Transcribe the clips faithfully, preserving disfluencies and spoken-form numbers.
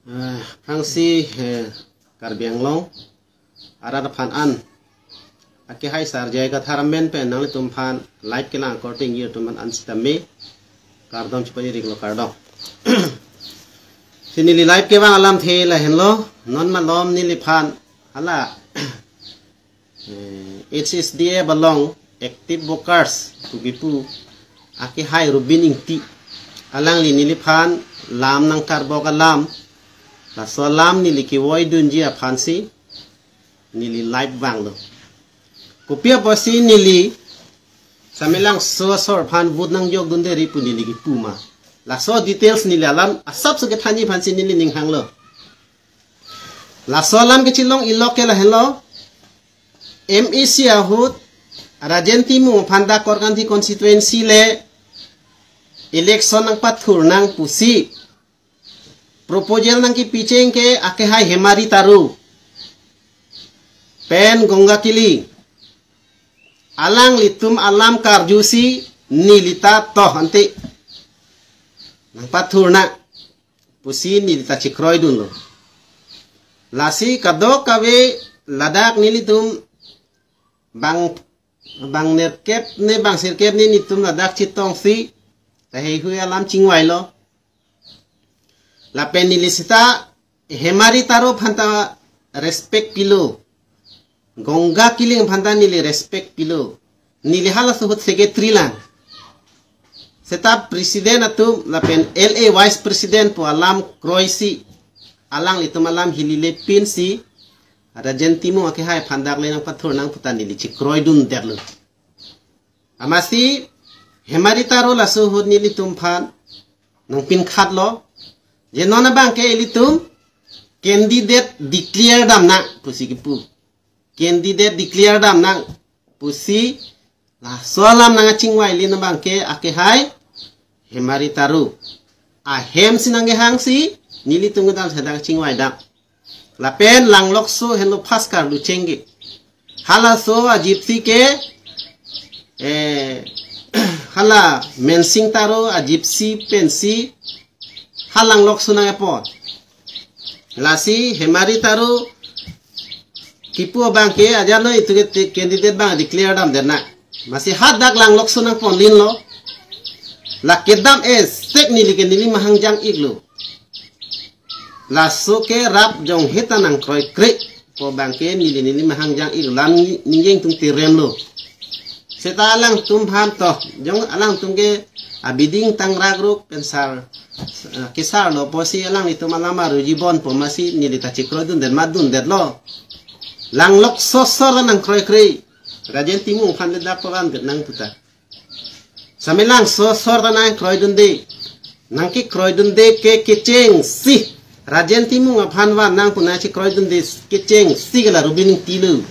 Eh, aphrangsi, eh, Karbi Anglong arat aphan an akehai Sarjai Kathar amen pen nanglitum aphan live kelang akorte ingjir atum an an sitame kardom chepajir-iklo, kardom. Si neli live kevang alamthe lahenlo, non malom neliphan hala eh, H S D F along active workers pu kipu akehai Rubin Ingti, alangli neliphan lam nangkarbok alam, laso alam neli kevoidunji aphansi neli live vanglo. Kopi apotsi neli Samelangso asor aphan vote nangjokdunde ri pu neli kipu ma, laso details neli alam asapso kethanji aphansi neli ning hanglo. Laso alam kechelong-iklo ke lahenlo, M A C ahut Rajen Timung aphan dak Korkanthi constituency le election nangpathurnang pusi proposal nangkepi cheng ke akehai Hemari Taro pen Ganga Killing, alanglitum alam karjusi neli ta toh ante nangpathurnang pusi neli ta chekroidunlo. Lasi kadokave ladak nelitum bang, bang nerkep ne bang sirkep ne nelitum ladak chetongsi ta heihui alam chingvailo. Lapen neli seta Hemari Taro aphanta respect pilo, Ganga Killing aphanta neli respect pilo. Neli halaso ahut secretary lang, seta president atum lapen L A vice president pu alam kroisi, alanglitum alam hilile pinsi Rajen Timung akehai aphan dak le nangpathurnang puta neli chekroidundetlo. Amatsi Hemari Taro laso ahut nelitum aphan nangpinkhatlo, je non abang ke ilitum candidate declare damnang pusi kipu. Candidate declare damnang pusi laso alam nangkachingvai ili non abang ke akehai Hemari Taro ahemsi nangkehangsi nelitum kedam sedang chingvaidam. Lapen Langlokso henlo first karlu chengge. Halaso a-gypsy ke, eh, hala Mensing Taro a-gypsy pensi ha Langlokso nang-epon. Lasi Hemari Taro kipu abang ke ajalo itum ke te-, candidate abang declare damdetnang. Amatsi hadak Langlokso nangponlinlo. La kedam esek neli ke neli mahang jang-iklo. Laso ke rap jong heta nangkroikre pu abang ke neli neli mahang jang-ik lam ni-, ningjeng tum tiremlo. Seta alangtum aphan toh, jong alangtum ke abiding tangrak ruk pen sar, eh, kesarlo pusi alanglitum alam aruji bon pu amatsi neli ta chekroidundet ma dundetlo. Langlokso asor nangkroikre, Rajen Timung aphan le dak pavandet nang puta. Samelangso asor ta nangkroidunde. Nangkekroidunde ke kechengsi Rajen Timung aphan vannang pu nangchekroidunde kechengsi ke la Rubin Ingti lo.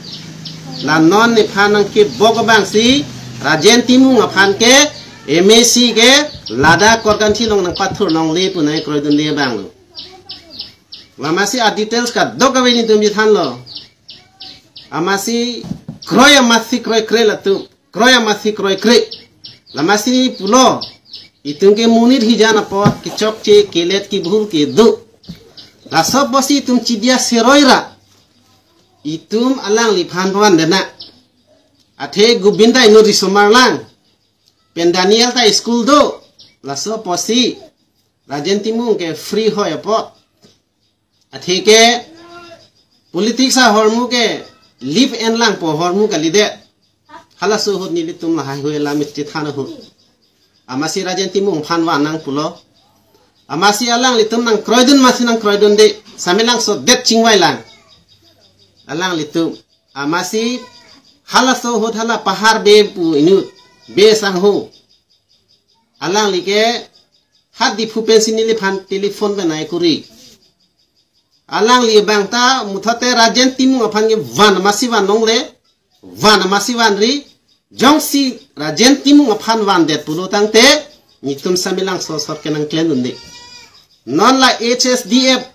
La non nephan nangkebok abangsi Rajen Timung aphan ke M A C ke ladak Korkanthi along nangpathur longle pu nangkroidunde abanglo. Amatsi a-details kadokave nelitum chethanlo. Amatsi kroi amatsi kroikre latum. Kroi amatsi kroikre. La amatsi pulo, itum ke monit hijan apot kechokche kelet kebhul kedo. Laso apotsi itum chidia seroi ra itum alangliphan pavandetnang. Athe Gobinda inut risomar lang, pen Daniel ta school do. Laso apotsi Rajen Timung ke free hoi apot. Athe ke politics ahormu ke live and lang pu ahormu kalidet. Halaso ahut nelitum lahai hui alam chethan ahut. Amatsi Rajen Timung aphan vannang pulo. Amatsi alanglitum nangkroidun amatsi nangkroidunde. Samelangso det chingvailang alanglitum. Amatsi halaso ahut hala Pahar Bey pu inut, Bey sangho. Alangli ke ha Diphu pensi neliphan telephone pen nangkuri. Alangli abang ta muthote Rajen Timung aphan ke van amatsi van longle, van amatsi vanri, jongsi Rajen Timung aphan vandet pulo tangte, nelitum Samelangso asor ke nangklem dunde. Non la H S D F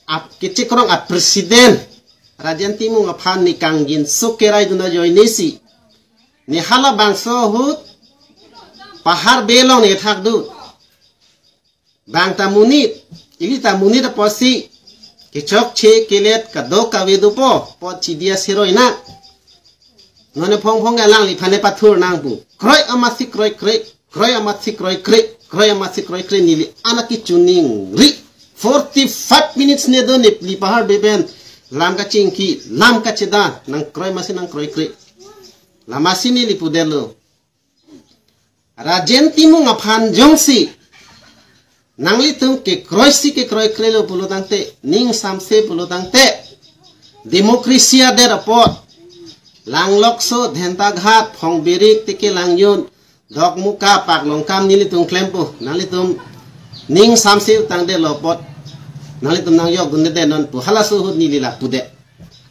ap kechekrong a-president Rajen Timung aphan ne kangjinso keraidun ajoinesi, ne halabangso ahut Pahar Bey along ne thakdun. Bang ta monit, Ili ta monit apotsi kechokche kelet kadokave dopo, apot chidi asiroi na. Non ephong phong alangliphan ne pathur nang pu. Kroi amatsi kroikre, kroi amatsi kroikre, kroi amatsi kroikre, neli anak kechiningri. Forty-five minutes ne do, neli pahar beben lam kachingki, lam kachedan, nangkroi amatsi nangkroikre. Lasi neli pudetlo. Rajen Timung aphan jongsi nanglitum kekroisi kekroikrelo pulo tangte, ning samse pulo tangte, democracy adet apot, Langlokso, Dhentaghat, Phongbirik, Teke Langjun, Dokmoka, Paklongkam nelitum klempo, nanglitum ning samse tangdetlo apot, nanglitum nangjokdundedet non pu halaso ahut neli la pudet.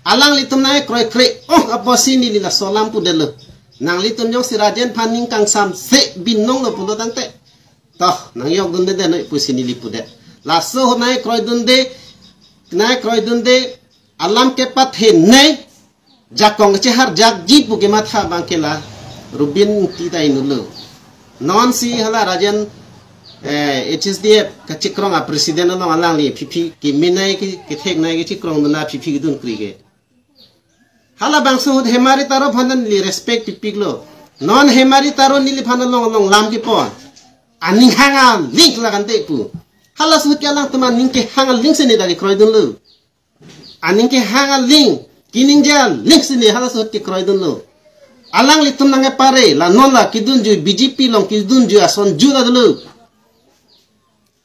Alanglitum nangkroikre ong apotsi neli laso alam pudetlo. Nanglitum jongsi Rajen aphan ning kangsamse binonglo pulo tangte, to, nangjokdundedet noi pusi neli pudet. Laso ahut nangkroidunde, nangkroidunde, alam kepathenei, jakong cheharjakji pu kematha abang ke la Rubin Engti ta inutlo. Nonsi hala Rajen, eh, H S D F kachekrong a president along alangli phiphi kemenei ke, ketheknei kechekrongdun aphi phi kedunkri ke. Halabangso ahut Hemari Taro aphan neli respect pipiklo. Non Hemari Taro neliphan along along lam kepon. Aning hang aling la kante pu. Halaso ahut ke alangtum aning kehang alingsi ne dak kroidunlo. Aning kehang aling, keningje alingsi ne halaso ahut ke kroidunlo. Alanglitum nangkepare, la non la kedunjui B J P along kedunjui ason ju ta dolo.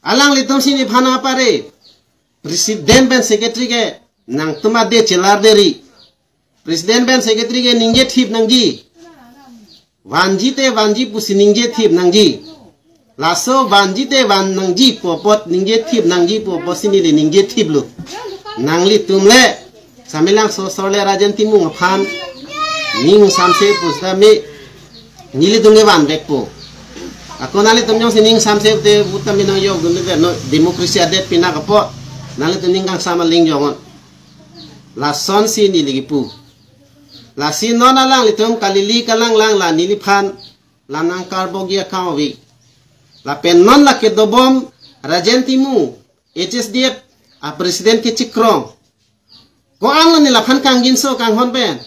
Alanglitumsi neliphan nangpare. President pen secretary ke nangtum adet chelarderi. President pen secretary ke ningje thip nangji. Vanji te vanji pusi ningje thip nangji. Laso vanji te van nangji pu apot, ningje thip nangji pu apotsi neli ningje thiplo. Nanglitum le Samelangso asor le Rajen Timung aphan ning samse pusitame nelitum kevan vekpo. Ako nanglitum jongsi ning samse te putame nangjokdundedet noi, democracy adet pinak apot, nanglitum ning kangsam aling joknon. Lasonsi neli kipu. Lasi non alanglitum kalili kalanglang la neliphan la nangkarbokji akam ave. Lapen non la kedobom Rajen Timung, H S D F a president kechekrong. Ko-an lo neliphan kangjinso kanghon pen.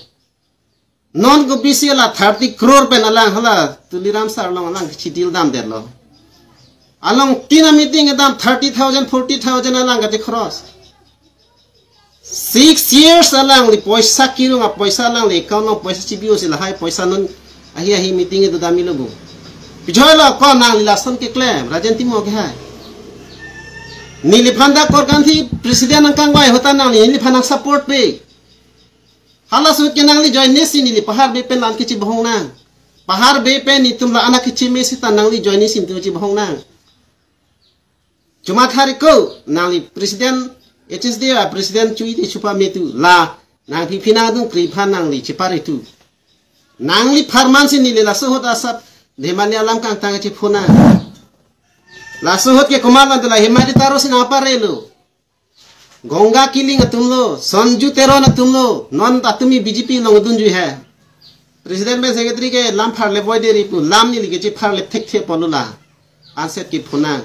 Non kopisi la thirty crore pen alang hala Tuliram sir along alang kachidil damdetlo. Along tina meeting kedam thirty thousand, forty thousand alang kachekross. Six years alangli poisa kirung apoisa alangli account along poisa chibi-o si lahai poisa non ahi ahi meeting kedo damdamlo bu. Pi ajoilo ko nangli lason keklem, Rajen Timung kehai. Neliphan dak Korkanthi president nangkangvai ahut ta nangli neliphan nangsupport pe. Halaso ahut ke nangli ajoinesi neli pahar be pen la-an kachebohong nang. Pahar be pen netum la-an kacheme seta nangli ajoinesi netum chebohong nang. Chuma thari ko, nangli president, H S D F a president chuiti chupa metu la, nang phiphi nangdun kriphan nangli cheparitu. Nangli pharmansi neli laso ahut asap, Dhemali alam kangtang chephona. Laso ahut ke komat vantu la Hemari Taro si nangparelo. Ganga Killing atumlo, Sanju Teron atumlo, non ta tumi B J P along dunjui he. President pen secretary ke lam pharle voideri pu, lam neli kachepharle thekthe pulo la. Anset kephonang.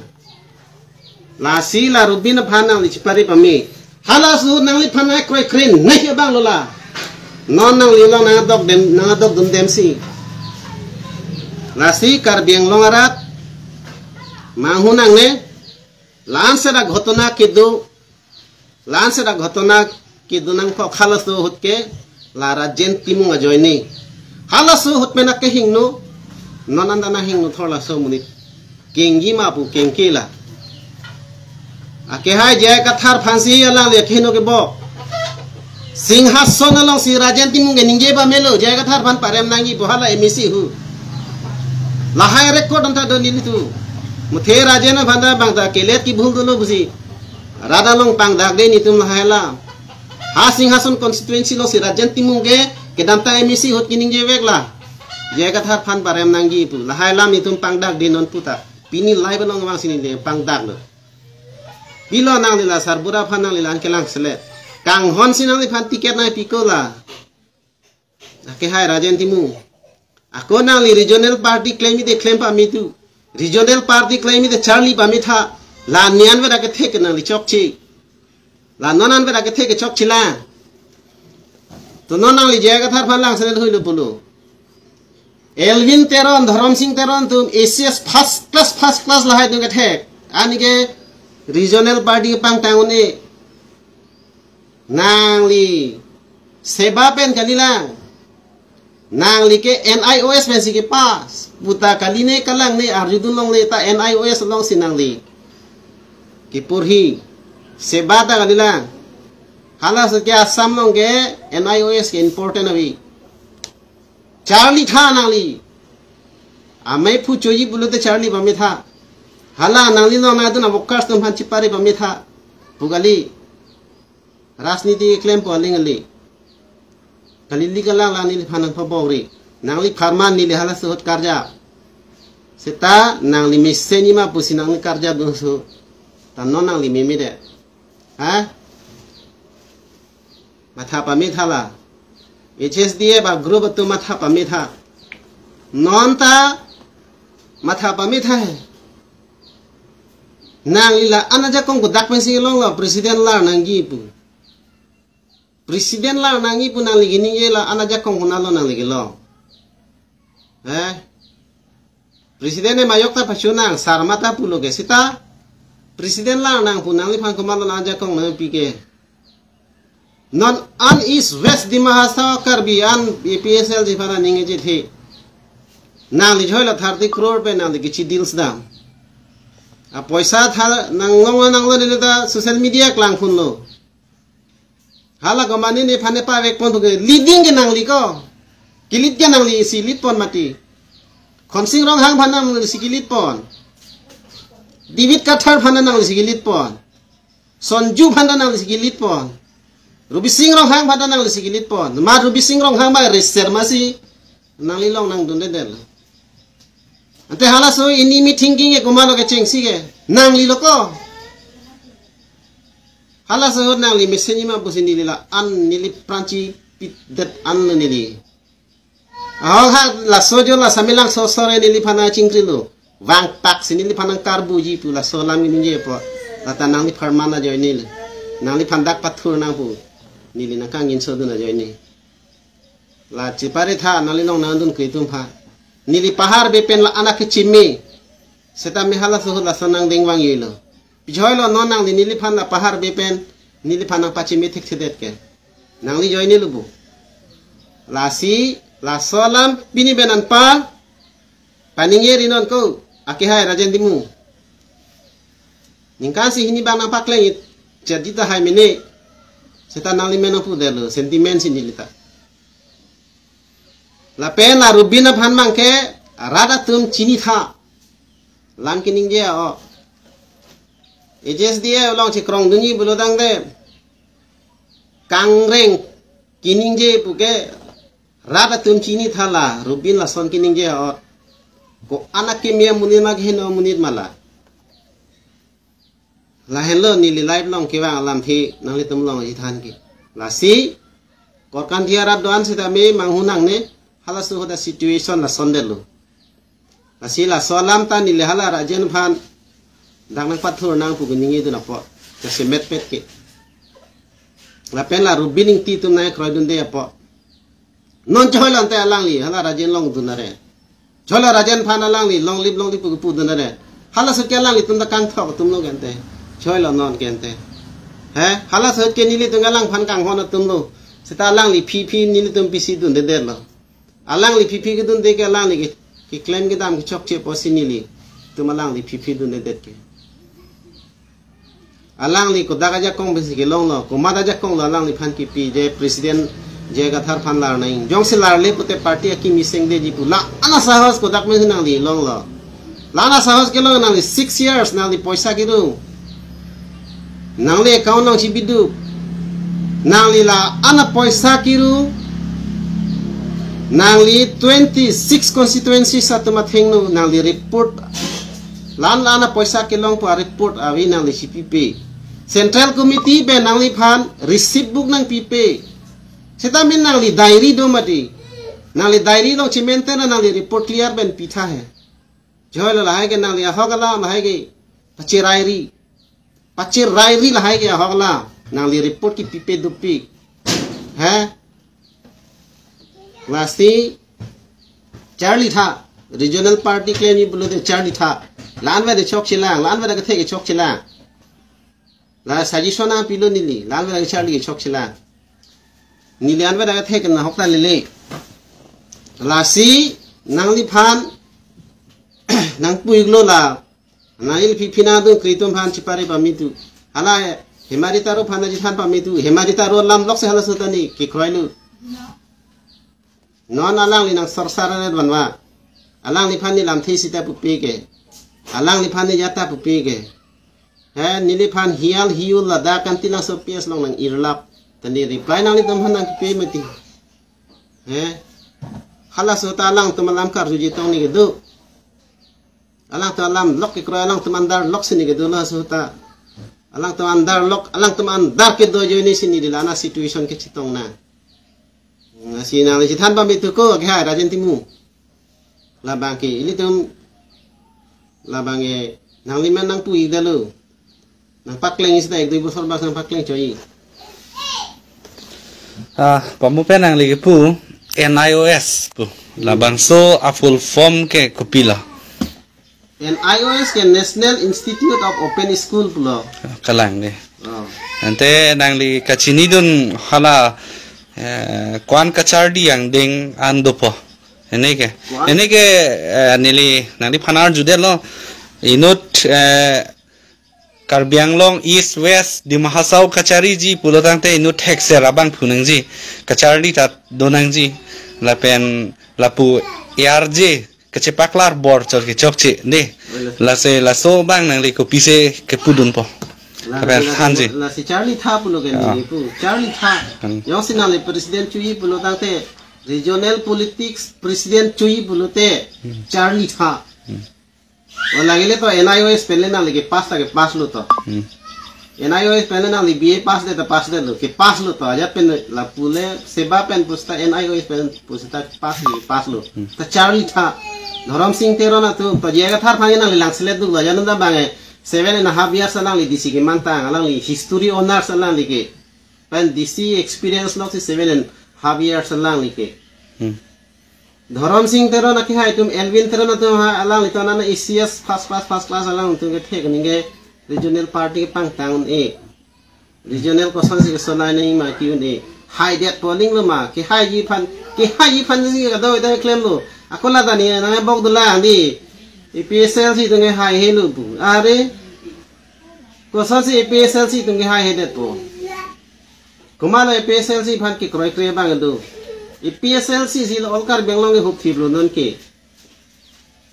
Lasi la Rubin aphan nangli chepari pame. Halaso ahut nangliphan nangkroikre nei abanglo la. Non nangli along nangdok dem, nangdokdundemsi. Lasi Karbi Anglong arat manghu nangne. La-an seta ghotona kedo, la-an seta ghotona kedo nangkok halaso ahut ke la Rajen Timung ajoine. Halaso ahut pen akehingno, non anta nanghingno thor laso amonit. Kengji ma pu kengke la. Akehai J I Kathar aphansi alangli akehingno kebok. Singhason alongsi Rajen Timung ke ningje pamelo, J I Kathar aphan parem nangji pu hala M A C hu. Lahai record anta do nelitum. Muthe Rajen aphan ta bang ta kelet kebhul dolo pusi. Rat along pangdakde netum lahai alam. Ha Singhason constituency alongsi Rajen Timung ke kedamtang M A C ahut keningjevek la. J I Kathar aphan parem nangji pu. Lahai alam netum pangdakde non puta. Pini live along vangsi neli pangdaklo. Pilo nangli la Sarbura aphan nangli la-an kelang selet. Kanghonsi nangliphan ticket nangpiko la. Akehai Rajen Timung. Ako nangli regional party claim ite claim pame tu. Regional party claim ite charli pame tha. La nian vet akethek nangli chokche. La non an vet akethek chokche la. To non nangli J I Kathar aphan lang sene hui lo pulo. Elwin Teron, Dharam Sing Teron atum A C S first class, first class lahai atum kethek. Anike regional party pangtang un-e. Nangli SEBA pen kalilang. Nangli ke N I O S pensi kepass. Puta kali ne kalang ne arjudun longle ta N I O S alongsi nangli keporhi. SEBA ta kalilang. Halaso ke Assam along ke N I O S ke important ave. Charli tha nangli. Amei phu choji pulote charli pametha. Hala nangli along nangdun a-workers atum aphan chipari pametha pu kali. Rajniti keklem pu aling kali. Kali li kalang la neliphan nangpabokri. Nangli pharman neli halaso ahut karjap. Seta nangli mesen-i ma pusi nangli karjap dunso. Ta non nangli meme det. Ha? Matha pametha la. H S D F a-group atum matha pametha. Non ta matha pametha he. Nangli la-an ajakong kodak pensi kelong lo, President lar nangji pu. President lar nangji pu nangli keningje, la-an ajakong konatlo nangli kelong. Eh? President ne majok ta pachunang, Sarma ta pulo ke seta. President lar nang pu nangliphan komatlo la-an ajakong nangpi ke. Non an East West Dima Hasao Karbi an A P H L C aphan aning ejit he. Nangli joi lo thirty crore pen nangli kechi deals dam. A poisa tha nanglong nanglo neli ta social media klangphun lo. Hala komane nephan nepavek pon puke leading ke nangli ko. Kilit ke nangli si lit pon mati. Khonsing Ronghang aphan nanglisi kilit pon. David Kathar aphan nanglisi kilit pon. Sonju aphan nanglisi kilit pon. Rubi Sing Ronghang aphan nanglisi kilit pon. Ma Rubi Sing Ronghang ma reser masi nangli long nangdunde del. Ante halaso enemy thinking ke komatlo kechengsi ke. Nangli lo ko. Halaso ahut nangli mesen-i ma pusi neli la-an neli pran chipitdet an lo neli. Ahok ha laso jo la Samelangso sore neliphan nangchingkrilo. Vangtaksi neliphan nangkarbuji pu laso alam ningje apot. Lata nangli pharman ajoine lo. Nangliphan dak pathur nang pu. Neli nangkangjinso dun ajoine. La chipari tha nangli long nangdun ke atum aphan. Neli pahar be pen la-an akecheme. Setame halaso ahut laso nangdengvang-i lo. Pi joi lo non nangli neliphan la pahar be pen neliphan nangpacheme thekthedet ke. Nangli joine lo pu. Lasi laso alam pini pen anpar paningje ri non ko, akehai Rajen Timung. Ningkan isi hini abang nangpakleng-i, jadi tahai mene. Seta nangli men nangpudetlo, sentiment si neli ta. Lapen la Rubin aphan abang ke, rat atum chinitha. Lang keningje o. H S D A along chekrong dunji pulo tangte. Kangreng keningje puke rat atum chinitha la, Rubin lason keningje o. Ko-an akeme amonit ma kehingno amonit ma la. Lahenlo neli live along kevang alamthe nanglitum along chethan ke. Lasi, Korkanthi arat do-an setame manghu nangne, halaso ahut a-situation lasondetlo. Lasi laso alam ta neli hala Rajen aphan dak nangpathur nang pu keningje dun apot. Jasemet pet ke. Lapen la Rubin Ingti atum nangkroidunde apot. Non chehoi lo ante alangli, hala Rajen longdun are. Chehoi lo Rajen aphan alangli, longlip longlip pu pudun are. Halaso ke alanglitum ta kangthok atum lo ke ante. Chehoi lo non ke ante. He? Halaso ke nelitum alangphan kanghon atum lo. Seta alangli phi phi nelitum pisi dundedetlo. Alangli phi phi kedunde ke alangli ke, keklem kedam kechokche pusi nelitum alangli phi phi dundedet ke. Alangli kodak ajakong pensi kelong lo, komat ajakong lo alangliphan kipi je President J I Kathar aphan lar nang. Jongsi larle pute party akimi sengdeji pu la-an asahos kodak pensi nangli longlo. La-an asahos kelong nangli six years nangli poisa kiru. Nangli account nangchibidu. Nangli la-an apoisa kiru. Nangli twenty-six constituencies atum athengno nangli report. La-an la-an apoisa kelong pu a-report ave nangli chipipe. Central Committee pen nangliphan receipt book nangpipe. Seta min nangli diary do mati. Nangli diary along chimen te na nangli report clear pen pitha he. Chehoi lo lahai ke nangli ahok alam lahai ke pacherai ri. Pachirai ri lahai ke ahok la. Nangli report kipipe dopik. He? Lasi charli tha. Regional party klemji pulote charli tha. La-an veda chokchelang, la-an veda kethe ke chokchelang. La suggestion nangpilo neli, la-an veda charli ke chokchelang. Neli an veda kethe ke nahok ta lele. Lasi nangliphan nangpu-iklo la. Nangli phi phi nangdun kri atum aphan chipare pame tu. Hala Hemari Taro aphan nangchethan pame tu. Hemari Taro alam lok si halaso ta ne kekroilo. Non alangli nang sorsar aret vanva. Alangliphan ne lamthe sita pupe ke. Alangliphan ne jata pupe ke. He, neliphan hial hiul ladak kanti nangso P S along nang-irlap. Ta ne reply nanglitum aphan nangpipe mati. He. Halaso ta alangtum alam karjuji tong ne kedo. Alangtum alam lok kekroi, alangtum andar lok si ne kedo halaso ta. Alangtum andar lok, alangtum andar kedo ajoine si ne dila na situation kechetong nang. Lasi nangli chethan pame tu ko, ke hai Rajen Timung. Labang ke ilitum, labang ke nangli man nangpu-ik dalo. Nangpakleng isi ta ek dui bosor bas nangpakleng choi. Ah, pamu pen nangli kepu N I O S pu. Labangso a full form ke kopilo? N I O S ke National Institute of Open School pulo. Kalang ne. Oh. Ante nangli kachinidun hala, eh, ko-an kacharli angdeng an dopo. Ene ke. Ko-an? Ene ke, eh, neli nangliphan arjudetlo. Inut, eh, Karbi Anglong East West Dima Hasao kacharliji pulo tangte inut thekser abang phunangji. Kacharli ta donangji. Lapen lapu A R J kachepaklar bor chot kechokche ne. Lasi laso abang nangli kopisi kepudunpo. La, lapen la, thanji. Lasi charli tha pulo ke Ah. Neli pu. Charli tha. Hmm. Jongsi nangli president choji pulo tangte regional politics president choji pulote Hmm. charli tha. Hmm. O lagile to N I O S pen le nangli kepass ta kepasslo to. Hmm. N I O S pen le nangli B A pass det ta passdetlo, kepasslo to. Ajat pen lapu le SEBA pen pusta N I O S pen pusta passlo, passlo. Hmm. Ta charli tha. Dhorom Sing Teron atum to J I Kathar aphan nangli langselet duklo. Ajat nunda bang seven and a half years alangli D C kemantang, alangli history honours alangli ke. Pen D C experience lok si seven and half years alangli ke. Hmm. Dhorom Sing Teron akehai atum, Elwin Teron atum ha, alanglitum ana A C S first class, first class alangtum ke thek ningke regional party kepangtang un-e. Regional koson si kesolai nangji ma ke-un-e. Haidet polinglo ma, kehaiji aphan, kehaiji aphan si kadoi doi klemlo. Ako la ta ne nangbok dolang di. A P H L C atum ke haihelo pu. Are, koson si A P H L C atum ke haihedetpo. Komatlo A P H L C aphan kekroikre abang do. A P H L C si lo all Karbi Anglong ke hupthiplo non ke.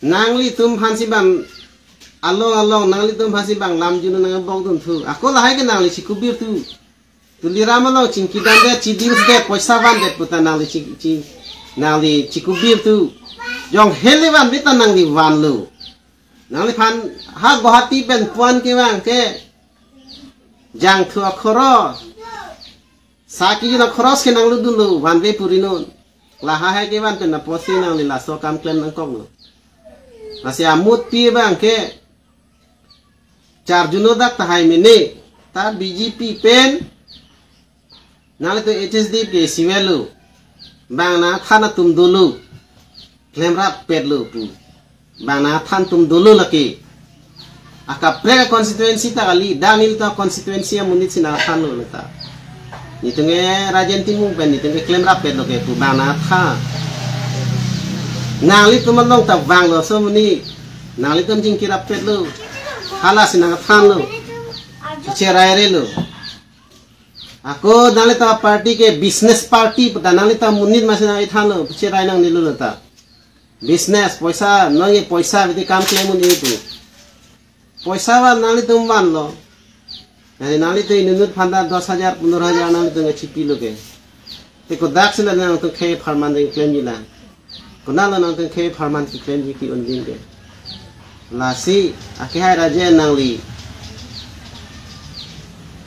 Nanglitum aphan si bang along along nanglitum aphan si bang lam junu nangbok dunthu. Ako lahai ke nangli chikubir tu. Tuliram along chingki damdet, chiding det, poisa vandet puta nangli chi, chi, nangli chikubir tu. Jong hele vanve ta nangli vanlo. Nangliphan ha Guwahati pen puan kevang ke jangthu akhoros, sa kejun akhoros ke nanglutdunlo, vanve puri non. Lahai hai kevan pen apotsi nangli laso akam klem nangkoklo. Lasi amutpi abang ke charjuno dak tahai mene, ta B J P pen nanglitum H S D P ke isivetlo. Bang nangthan atum dolo. Klemrappetlo pu. Bang nangthan atum dolo lake. Akaprek constituency ta kali, dak nelitum constituency amonit si nangthanlo ta. Nelitum ke Rajen Timung pen nelitum ke klemrappetlo ke pu bang nangthan. Nanglitum along ta vanglo aso amonit. Nanglitum chingkirappetlo. Hala si nangthanlo. Cherairelo. Ako nanglitum aparty ke business party puta nanglitum amonit masi nangthanlo, cherai nangnelo ta. Business, poisa, nonke poisa bidi kam klem un-e pu. Poisa van nanglitum vanlo. Nangli, nanglitum inut inut aphan ta dos hajar, pondro hajar nanglitum ke chipilo ke. Te kodak si la nangtum khei apharman ding klemji la. Konatlo nangtum khei apharman si klemji ke-un ding ke. Lasi, akehai Rajen nangli.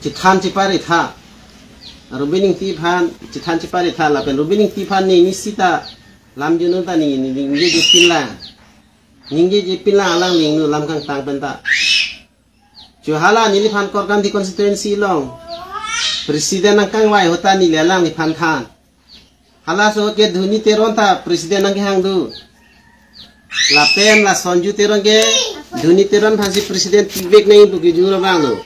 Chethan chepare tha. Ruben Ingti aphan, chethan chepare tha, lapen Ruben Ingti aphan ne, ne sita, lam junu ta ne, ne, ne, ningje jepin lang. Ningje jepin lang alangli ingnu lam kangtang pen ta. Cho hala neliphan Korkanthi constituency along president nangkangvai ahut ta neli alangliphan than. Halaso ahut ke Dhoni Teron ta president nangkehang do. Lapen la Sonju Teron ke Dhoni Teron aphansi president pivek nangji pu kejun abang lo.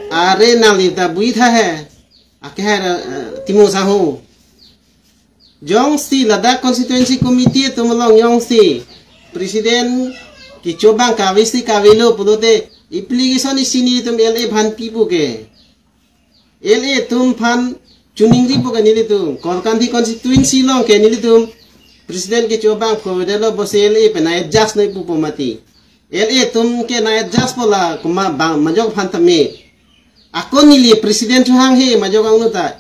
Are nangli ta bui tha he. Ake hai ra, eh, Timung Sahu. Jongsi ladak constituency committee atum along jongsi president kecho abang kave si kavelo pulote application isi nelitum L A aphan pipo ke. L A atum aphan choningripo ke nelitum. Korkanthi constituency along ke nelitum president kecho abang phovedetlo pusi L A pen na-adjust noi pupo mati. L A atum ke na-adjust po la komat abang majok aphan tame. Ako neli president chohang he majok angno ta.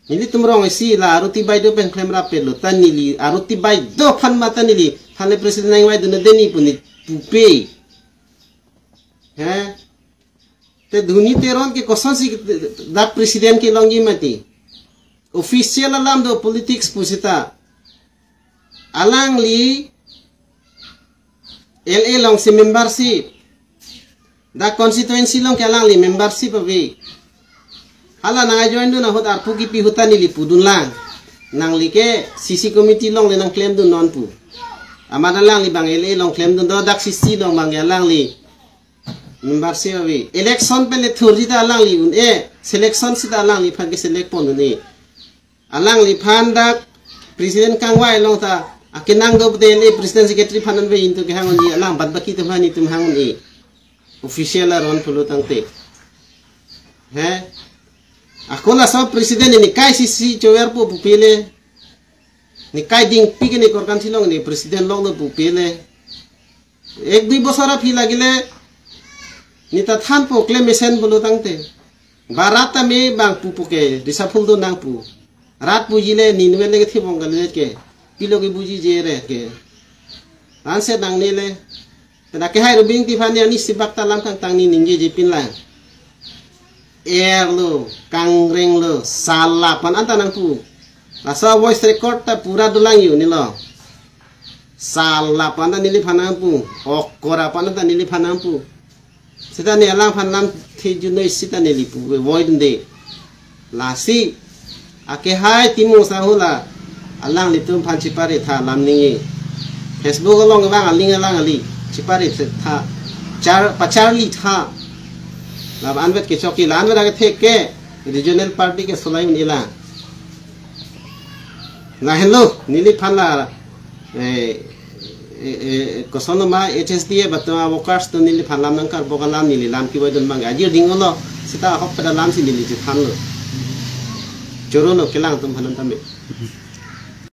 Nelitum rong isi la Aruti Baideo pen klemrap pelo ta neli Aruti Baideo aphan mata neliphan le president nangvaidun deni pu ne pupe. He? Te Dhoni Teron ke kosonsi dak president kelongji mati. Official alam do politics pu seta. Alangli L A alongsi membership. Dak constituency along ke alangli membership ave. Hala nang-join dun ahut arpu kipi ahut ta neli pudun lang. Nangli ke C C committee along le nangklemdun non pu. Amat alangli abang L A along klemdun do dak C C along abang alangli membership ave. Election pen le thurji ta alangli un-e. Selection seta alangliphan ke select pon un-e. Alangliphan dak president kangvai along ta akenang do pute L A president secretary aphan an ve into kehang unji alang bad baki atum aphan itum hang un-e. Official aron pulo tangte. He? Ako laso president ne kai C C chover po pupe le. Ne kai dingpi ke ne Korkanthi along ne president longlo pupe le. Ek dui bosor aphi lagile ne ta thanpo klemesen pulo tangte. Ba rat tame abang pupo ke, reshuffle do nang pu. Rat puji le, ne inutvet le kethibong kali ke. Pilo ke buji je re ke. Anse nangne le. Tada ke hai Robin Tiffany ani sibak ta lam kangtang ne ningjeje pin lang. Erlo, kangrenglo, sala pu an ta nangpu. Laso voice record ta pura dolang yo nelo. Sala pu an ta neliphan nangpu. Okora pu an ta neliphan nangpu. Seta ne alangphan lam thejunoi seta neli pu voi dunde. Lasi ake hai Timung Sahu la alanglitum aphan chipare tha lam ningje. Facebook along abang aling alang ali chipare tha char pacharli tha. La anvet ke choki la anvet ake thek ke regional party ke solai un-e la. Lahenlo neliphan la eh, eh, eh, koson ma H S D A bato a workers to neliphan lam nangkarbok alam neli lam kevoi dun abang ajir ding-olo seta ahok pada lamsi neli chethanlo. Choro lo kelang atum aphan tame.